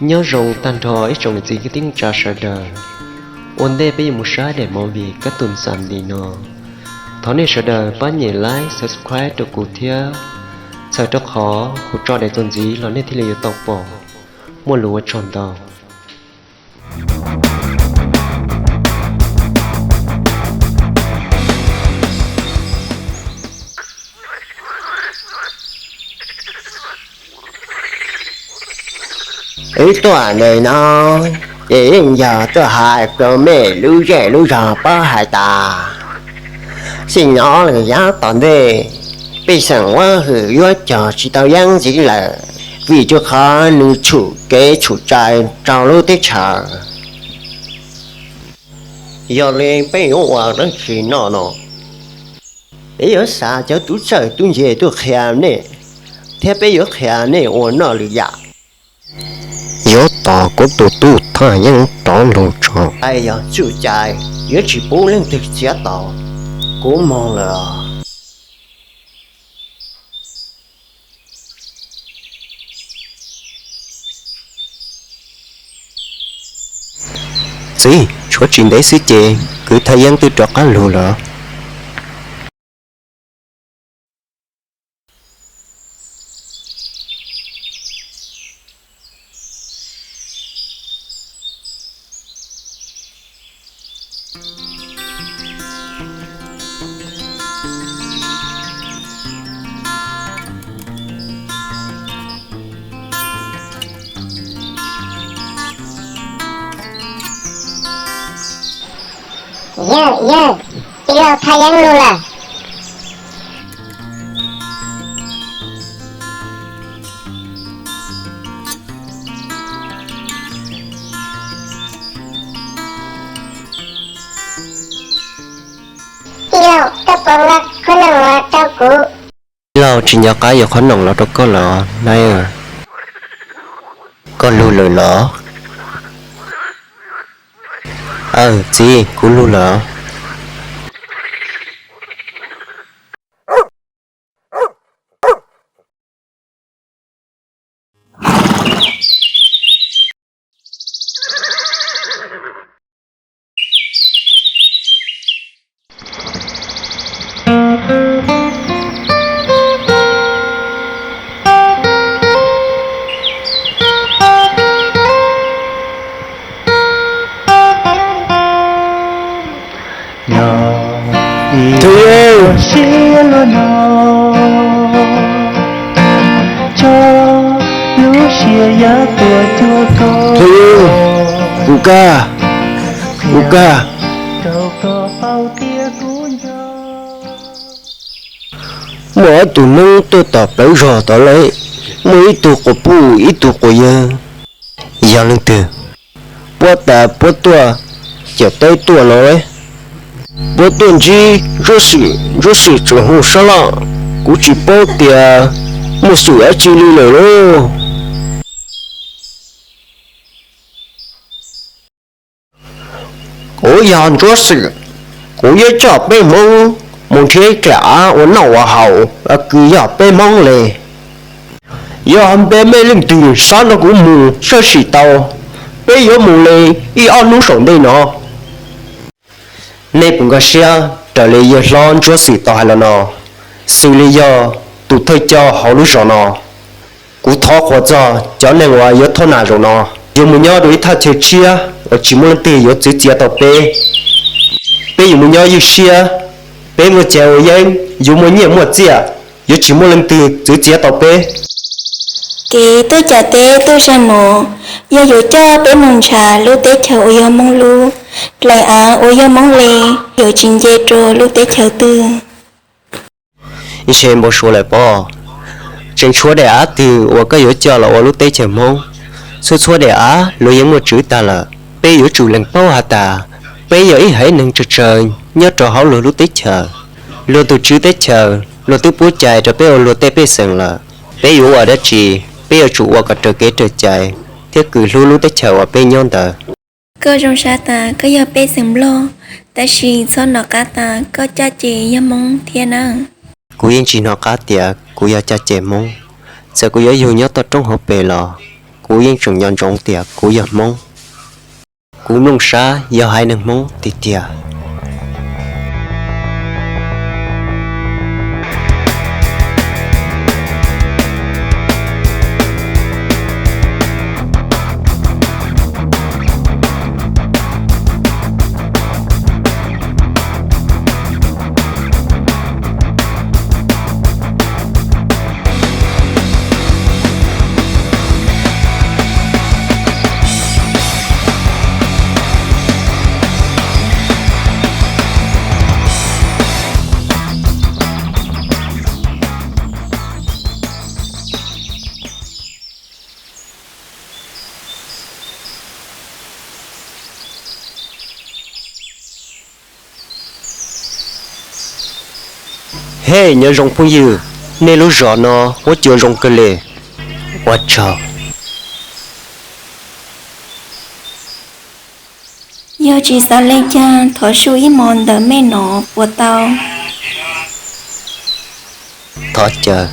Nyob zoo tag nrho ib tsoom niam txiv kwv tij neej tsa sawv daws. Ua ntej peb yuav mus saib daim movie Kab Tus Ntxas Npis no, thov nej sawv daws pab nyem like, subscribe rau kuv thiab, txhawm rau qhov kuv tso daim txuas ntxiv los nej thiaj li yuav tau pom. Muaj lus ua tsaug ntau. Wb tuaj ntawm no ces yeej yog tuaj hais rau mej lub zej lub zog paub hais tas, xij no lawm yav tom ntej pej xeem Vab Hwm yuav cog tsis tau yeeb ntxiv lawm, vim rau qhov nws tshum kev tshum tsai rau lub teb chaws. Yog li peb yuav ua dab tsi noj no? Peb yuav xa cov tub txawj tub ntse tuaj qhia nej, thiab peb yuav qhia nej ua noj lwm yam. Yuav tos kuv tus tub thaj yeeb rov lug tso. Yog txuj cai, yuav tsis pub leej twg txiav tau. Kuv moog lawm. Txiv, tshuav tsis ntev xwb ces kwv thaj yeeb twb rov qab lug lawm. Yawg, yawg, tij laug thaj yeeb lug lawm. Tij laug, koj puas nqa qhob noom los rau kuv? Tij laug tsis nco qab yuav qhob noom los rau koj los na. Koj lug lawm los? Aw txiv, kuv lug lawm. Thawj Yeej, Thawj Yeej, kuv kag, kuv kag. Muaj ob tug neeg tuaj tom plawv zog tod lawm, muaj ib tug quas puj ib tug quas yawg. Yog leej twg? Puab tas puab tuaj xyaum teb tuaj no, puab tuaj ntsib Ntsuab Xwm, Ntsuab Xwm tseem hu sab laj, kuv tsis paub tias muaj xwm dab tsi li lawm lauj. Kuv yog Ntsuab Xwm, kuv yuav coj peb Hmoob mus nrhiav ib dlaim av ua noj ua haus, kws yog peb Hmoob li. Yog npe mej leej twg xav nrog kuv mus sab sim tau, peb yuav mus li ib ob hnub saum ntej no. Nej puas nkag siab raws li yawg hlob Ntsuab Xwm tau hais los no? Xws li yog tus thawj coj hauv lub zos no, kuv thov qhuas txog cov neeg uas yuav thob nas zaum no, yuav mus nyob rau ib thaj chaw tshiab uas tsis muaj leej twg yuav txwv txiav tau peb. Peb yuav mus nyob ywj siab, peb muaj cai ua yeeb, yuav muaj nyiaj muaj txiaj, yuav tsis muaj leej twg txwv txiav tau peb. Kev tuaj cam teb tuaj zag no yog yuav coj peb mus ntshav lub teb chaws uas yog Hmoob lub, dlaim av uas yog Hmoob li, yuav tsis nce rau lub teb chaws twg. Ntshe npau suav lawm pob. Tseem tshuav daim av twg uas koj yuav coj los ua lub teb chaws Hmoob? Txhua txhua daim av luag yeej muaj tswv tag lawm. Peb yuav tsum lees paub has tas, peb yog ib haiv neeg tsawg tsawg nyob rau hauv luag lub teb chaws. Luag tus tswv teb chaws luag twb pub cai rau peb ua luag tej pej xeem lawm. Peb yuav ua dab tsi? Peb yuav tsum ua kom raws kev raws cai thiab kws hlub lub teb chaws uas peb nyob ntawd. Koj zoo sab tas koj yog pej xeem Nplog, tab sis txhob hnov qab tas koj caj ces yog Hmoob thiab nawb. Kuv yeej tsis hnov qab tias kuv yog caj ces Hmoob. Txawm kuv yuav yug nyob toj roob hauv pes los kuv Kuv yeej tseem nco ntsoov tias kuv yog Hmoob. Kuv Nplooj Sab yog haiv neeg Hmoob tiag tiag. Hej, nyob zoo phooj ywg, nej lub zos no huab cua zoo kawg li. Ua tsaug. Yog tsis xav le caag, thov su ib mos ntawm mej no puas tau? Thov caw.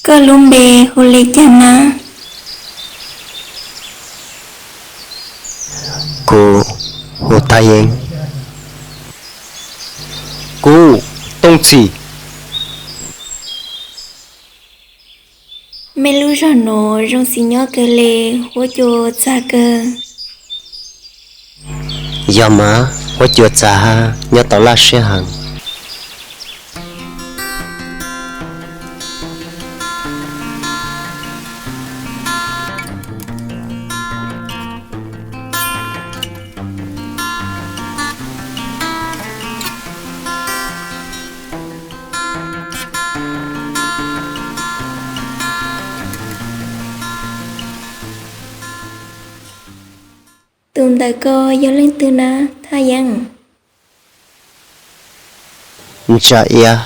Koj lub npe hu le caag na? Kuv hu Thaj Yeeb. Kuv Tooj Txhim. Mej lub zog nuav zoo xis nyob kawg le, huab cua txag kawg. Yog mas, huab cua txag hab nyob tau laj siab heev. Tus ntawm ko yog leej twg na, Thaj Yeeb? Ntsa Iab.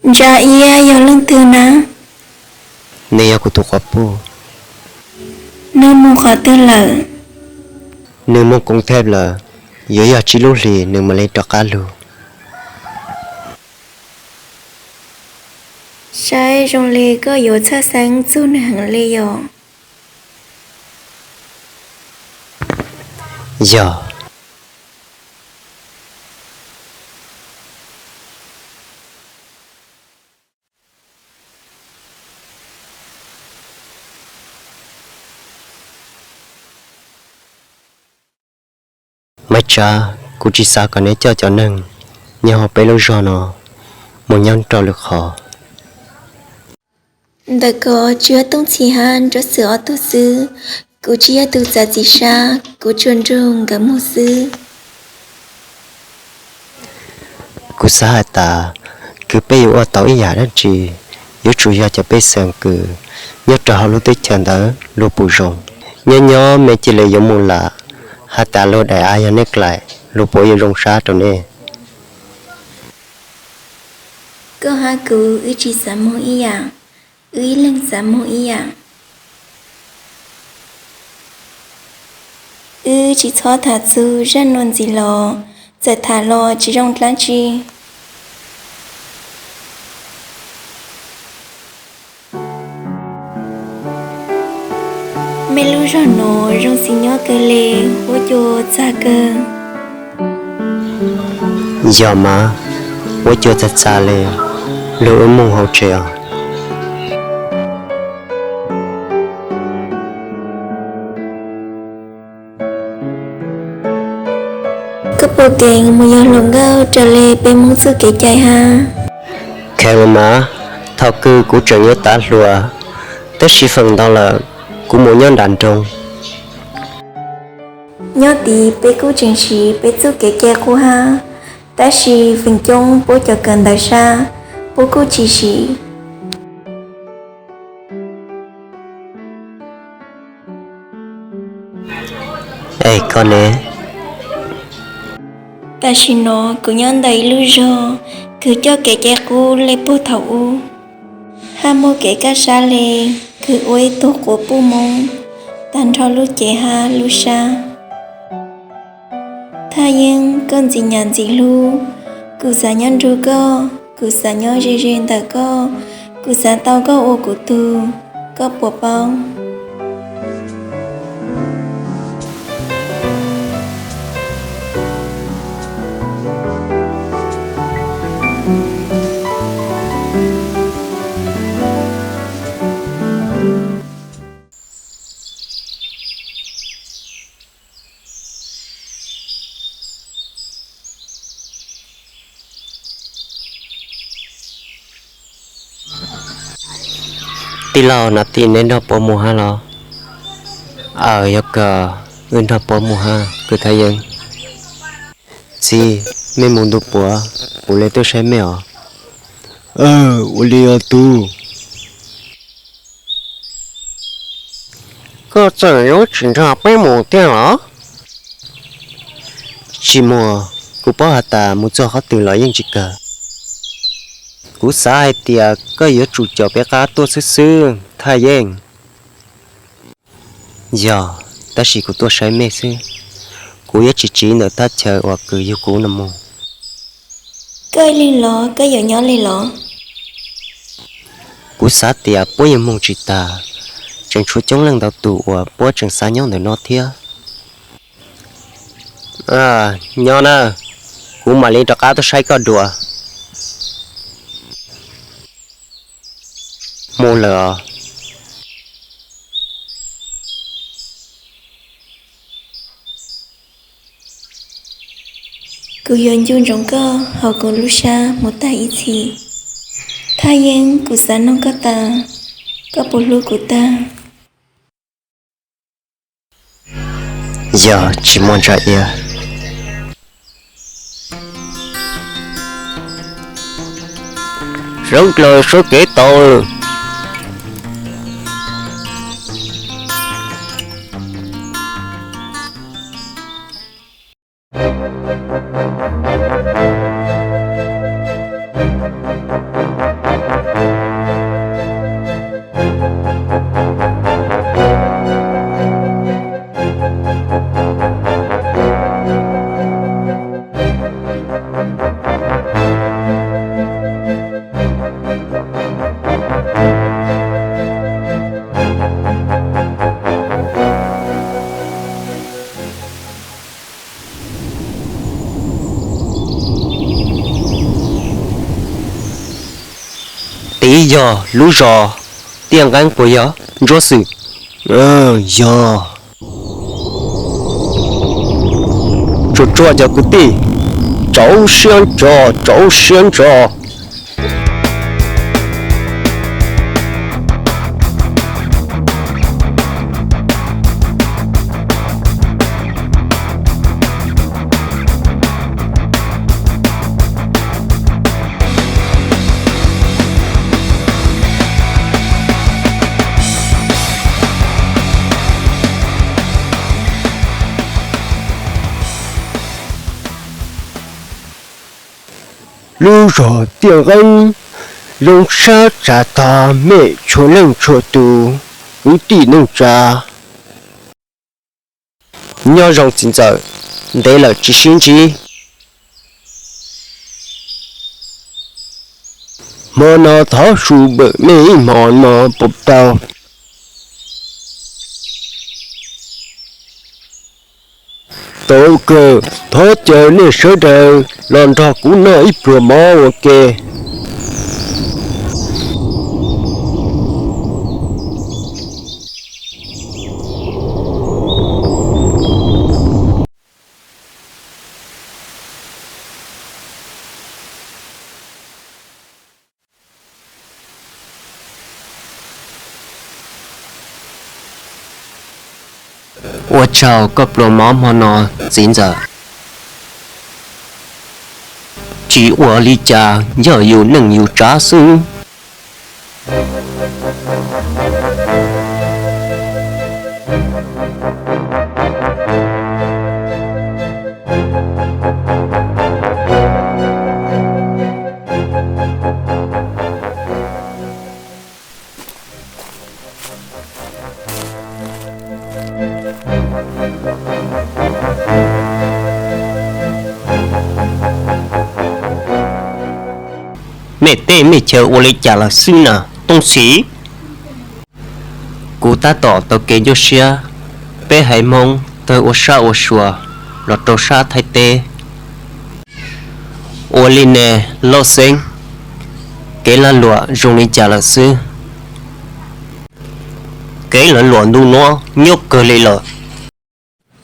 Ntsa Iab yog leej twg na? Nws yog kuv tus quas puj. Nws mus qhov twg lawm? Nws mus Koos Thej lawm, yuav yog tsib lub hlis nws mam li rov qab lug. Saib zoo le koj yuav txhaj xeeb txug nws heev le yog? Yog. Maiv Tsab, kuv tsis xav kom neb coj cov neeg nyob hauv peb lub zog no mus nyob rau lwm qhov. Ntawm ko tsuas yog Tooj Txhim hab Nruab Xwm ob tug xwb, kuv tsis yog tus txav txim sab, kuv tsuas nrug nkawd mus xwb. Kuv xav has tas, kws peb yuav ua tau ib yam dab tsi, yuav tsum yog cov pej xeem kws nyob rau hauv lub teb chaws ntawd luag pum zoo. Nyob nyob me cia li yuav mus lawm, has tas luag daim av yog nej dlaim, luag puas yuav zoo sab rau nej? Koj hab kuv wb tsis xav moog ib yam, wb ib leeg xav moog ib yam. Wb tsis txhob tham txug zaj nuav ntxiv los, txawm tham los tsis zoo dlaab tsi. Mej lub zog nuav zoo xis nyob kawg le, huab cua txag kawg. Yog mas, huab cua txag txag le, lug wb moog hauv tsev os. Koj puas keev mus yog hluas nkauj raws le peb Moob txuj kev cai hab? Kheev mas, thaum kws kuv tseem yuav tav hluas, tab sis feem ntau lawm kuv mus nyob nram nroog. Nyob tid peb kuj tseem siv peb txuj kev cai qub hab, tab sis feem coob puab cov kawm ntawv sab puab kuj tsis siv. Es koj ne? Tam sim no kuv nyob ntawm ib lub zog, Kws coj kev cai qub le puag thaum ub, hab muaj kev kaj sab le kws ua ib tug quas puj moob tag nrho lub cev hab lub sab. Thaj Yeeb, koj ntxim nyam ntxim hlub, kuv xav nyob nrug koj, kuv xav nyob ze ze ntawm koj, kuv xav tau koj ua kuv tug, koj puas paub? Tij laug, no tij neb nrog puab mus hab los? Aw, yog kawg, wb nrog puab mus hab kwv Thaj Yeeb. Txiv, mej mus ntu puav, kuv le tuaj saib mej os. Ua li os tug. Koj txawm yuav tsis nrog peb mus tiag los? Tsis mus, kuv paub has tas mus txog qhov twg los yeej tsis kawg. Kuv xav hais tias koj yuav tsum caum peb qab tuaj xwb xwb Thaj Yeeb. Yog, tab sis kuv tuaj saib mej xwb, kuv yuav tsis tsiv ntawm thaj chaw uas kws yug kuv no mus. Koj lig los koj yuav nyob li los? Kuv xav tias puab yuav moog tsis tag, tseem tshuav coob leej ntau tus uas puab tseem xav nyob ntawm no thiab. Nyob na, kuv mam li rov qab tuaj saib koj dua. Mus lawm os. Kuv yuav ncu ntsoov koj hauv kuv lub sab mus tag ib txhis. Thaj Yeeb, kuv xav noog koj tas, koj puas hlub kuv tag? Yog, tsis muaj ntsa iab. Sawv dlawg sawv kev tau lawm. Tid yog lub zos Tiaj Nqeeb puas yog, Ntsuab Xwm? Yog. Tsuag tsuag cov kwv tij, rau siab ntso, rau siab ntso. Lub zos Tiaj Nqeeb zoo sab tsav tog, mej txhua leej txhua tus, kwv tij neej tsa. Nyob zoo txiv ntxawm, ntev lawm tsis sib ntsib. Hmo no thov su npawm mej ib hmo no puas tau? Tau kawg, thov caw nej sawv daws los nrog kuv noj ib pluag mov ua ke. Ua tsaug koj pluas mov hmo no, txiv ntxawm. Tsis ua li cas, yog yus neej yus tsav xwb. Tej mej chaw ua li cas lawm xwb na Tooj Txhim? Kuv tab tom tau kev nyuaj siab, peb haiv Hmoob tawg ua sab ua sua los rau sab Thaib teb. Ua li ne Lauj Xeeb, kev lag luam zoo li cas lawm xwb? Kev lag luam ntu no nyuaj kawg li lawm.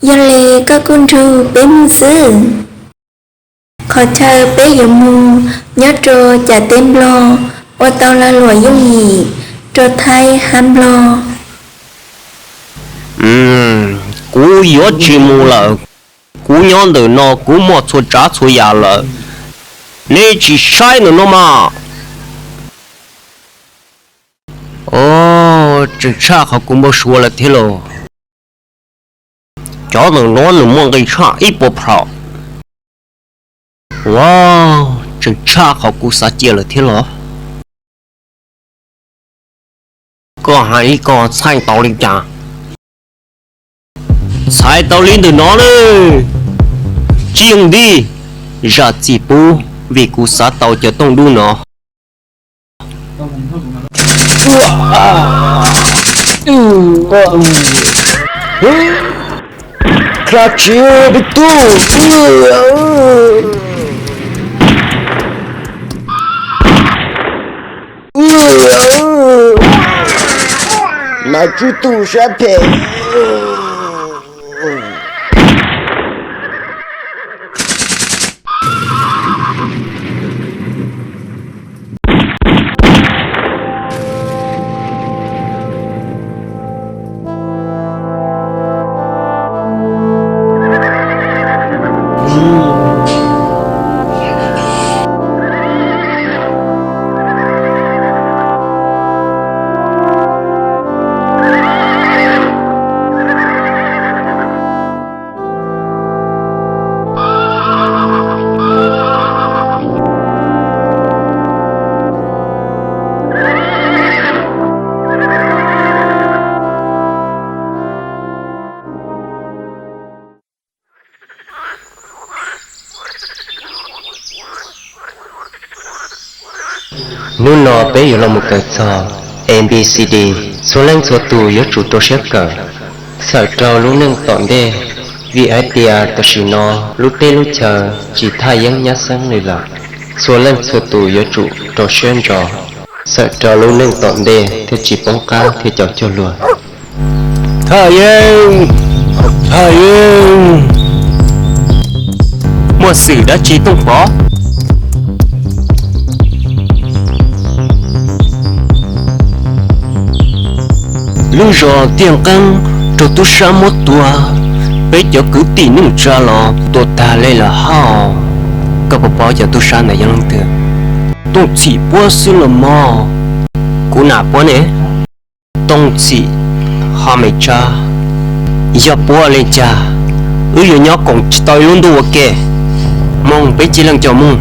Yog li koj kuj nrug peb mus xwb. Qhov chaw peb yuav mus nyob rau cas teb Nplog, ua tau lag luam yooj yim rau Thaib hab Nplog. Kuv yuav tsis mus lawm. Kuv nyob ntawm no kuv muaj txhua tsav txhua yam lawm. Nej tsis saib ntawm no mas. Os, tseem tshaj qhov kuv npau suav lawm thiab lauj. Cov ntawm no nws muaj nqi tshaj ib puas phaum. Ua, tseem tshaj qhov kuv xav cia lawm thiab los. Koj hais li ko txhais tau li cas? Txhais tau li ntawm no na. Tsis yoog nti, zam txim pub vim kuv xav tau cov tooj dub no. Kla tsis peb tug. Mas tsub tus sab phem. Hnub no peb yuav los mus kawm txog A B C D, txhua leej txhua tus yuav tsum rau siab kawm, txhawm rau lub neej tom ntej, vim hais tias tam sim no lub teb lub chaw tsis thaj yeeb nyab xeeb li lawm. Txhua leej txhua tus yuav tsum rau siab ntso, txhawm rau lub neej tom ntej thiaj tsis poob qab thiab cov cuag luag. Thaj yeeb, thaj yeeb, muaj xwm dab tsi Tooj Pov? Lub zos Tiaj Nqeeb raug tub sab muab tua, peb cov kwv tij neej tsa los tua tag li lawm hab. Koj puas paub cov tub sab ntawd yog leej twg? Tooj Txhim puab xwb los mog. Kuv nam puab ne. Tooj Txhim, Ho Me Tsab, yog puab li cas wb yuav nyob koom tsis tau ib lub ntuj ua ke. Moog peb cia leej coj moog.